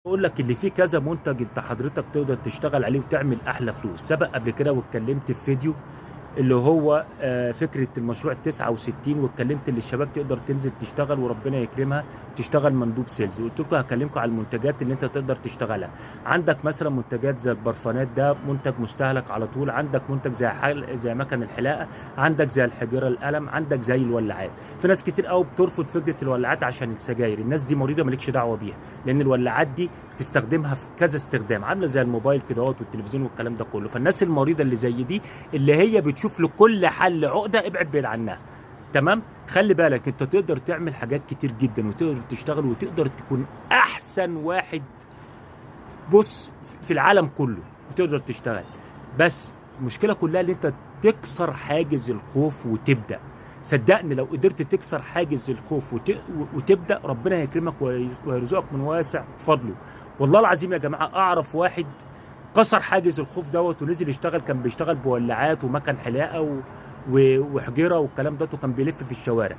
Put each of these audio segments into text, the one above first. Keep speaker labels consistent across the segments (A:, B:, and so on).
A: اقول لك اللي فيه كذا منتج انت حضرتك تقدر تشتغل عليه وتعمل احلى فلوس. سبق قبل كده واتكلمت في فيديو اللي هو فكرة المشروع 69، واتكلمت اللي الشباب تقدر تنزل تشتغل وربنا يكرمها تشتغل مندوب sales، وقلت لكم هكلمكم على المنتجات اللي انت تقدر تشتغلها. عندك مثلا منتجات زي البرفانات، ده منتج مستهلك على طول. عندك منتج زي مكن الحلاقة، عندك زي الحجرة القلم، عندك زي الولاعات. في ناس كتير قوي بترفض فكرة الولاعات عشان السجاير، الناس دي مريضه مالكش دعوه بيها، لان الولاعات دي بتستخدمها في كذا استخدام، عامله زي الموبايل كده والتلفزيون والكلام ده كله. فالناس المريضة اللي زي دي اللي هي بتشوف لكل حل عقده، ابعد بعيد عنها. تمام؟ خلي بالك انت تقدر تعمل حاجات كتير جدا، وتقدر تشتغل، وتقدر تكون احسن واحد بص في العالم كله، وتقدر تشتغل. بس المشكلة كلها اللي انت تكسر حاجز الخوف وتبدا. صدقني لو قدرت تكسر حاجز الخوف وتبدا، ربنا هيكرمك ويرزقك من واسع فضله. والله العظيم يا جماعة اعرف واحد كسر حاجز الخوف دوت ونزل يشتغل، كان بيشتغل بولاعات ومكن حلاقه وحجره والكلام دوت، وكان بيلف في الشوارع.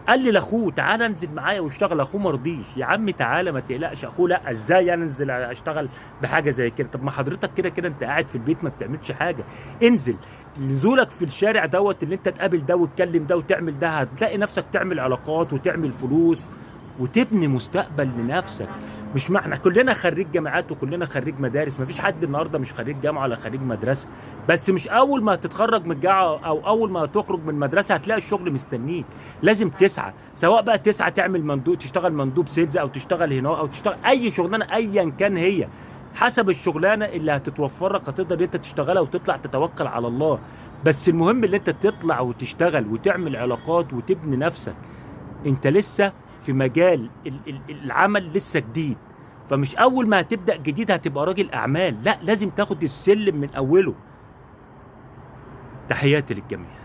A: قال لي لاخوه تعالى انزل معايا واشتغل، اخوه ما رضيش. يا عم تعالى ما تقلقش. اخوه لا، ازاي انا انزل اشتغل بحاجة زي كده؟ طب ما حضرتك كده كده انت قاعد في البيت ما بتعملش حاجة، انزل. نزولك في الشارع دوت اللي انت تقابل ده وتكلم ده وتعمل ده، هتلاقي نفسك تعمل علاقات وتعمل فلوس وتبني مستقبل لنفسك. مش ما احنا كلنا خريج جامعات وكلنا خريج مدارس، مفيش حد النهارده مش خريج جامعه ولا خريج مدرسه. بس مش اول ما تتخرج من الجامعة او اول ما تخرج من المدرسة هتلاقي الشغل مستنيك. لازم تسعى، سواء بقى تسعى تعمل مندوب، تشتغل مندوب sales، او تشتغل هنا، او تشتغل اي شغلانة ايا كان، هي حسب الشغلانة اللي هتتوفر لك هتقدر انت تشتغلها وتطلع تتوكل على الله. بس المهم اللي انت تطلع وتشتغل وتعمل علاقات وتبني نفسك. انت لسه في مجال العمل لسه جديد، فمش اول ما هتبدا جديد هتبقى راجل اعمال، لا لازم تاخد السلم من اوله. تحياتي للجميع.